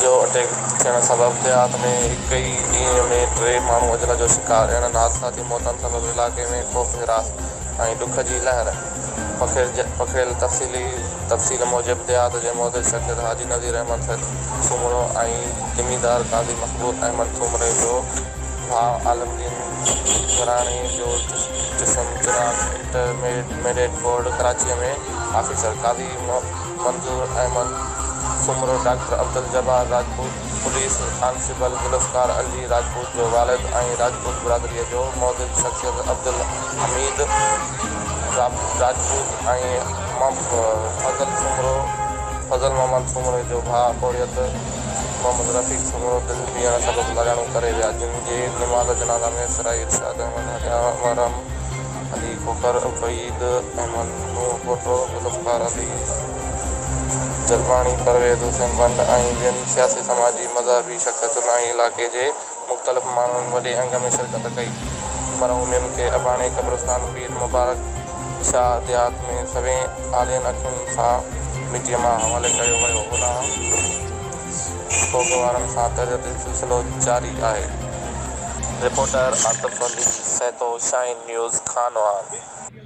جو اٽيڪ ٿيڻ سبب ديهات ۾ هڪ ئي ڏينهن ۾ ٽي ماڻهو اجل جو شڪار، اهڙن حادثاتي موتن سبب علائقي ۾ خوف هراس ۽ ڏک جي لهر پکڙيل تفصيلي تفصيل موجب ديهات جي معزز شخصيت حاجي نذير احمد سومرو ۽ زميندار قاضي مقبول احمد سومري جو ڀاء عالم دين گهراڻي جو چشم چراغ انٽرميڊيٽ بورڊ ڪراچيء ۾ officer Qazi Manzoor Ahmed Soomro, doctor Abdul Jabbar Rajput, police constable Zulfiqar Ali Rajput جو والد ۽ راجپوت برادريء جو معزز شخصيت عبدالحميد راجپوت ۽ فضل سومرو، فضل محمد سومري جو ڀاء پورهيت محمد رفيق سومرو دل بيهڻ سبب لاڏاڻو ڪري ويا، جن جي نماز جنازه ۾ سرائي ارشاد احمد هريا، محرم علي کوکر، وحيد احمد نوح پوٽو، ذوالفقار علي جلباڻي، پرويز حسين ڀنڊ ۽ ٻين سياسي، سماجي، مذهبي شخصيتن ۽ علائقي جي مختلف ماڻهن وڏي انگ ۾ شرڪت ڪئي. مرحومين کي اباڻي قبرستان پير مبارڪ شاهه ديهات ۾ سوين آلين اکين سان مٽيء ماء حوالي ڪيو ويو. هوڏانهن ڀوڳ وارن سان تعزيتي سلسلو جاري آهي. Reporter Atif Ali Sahito, Shaheen news, Khanwahan.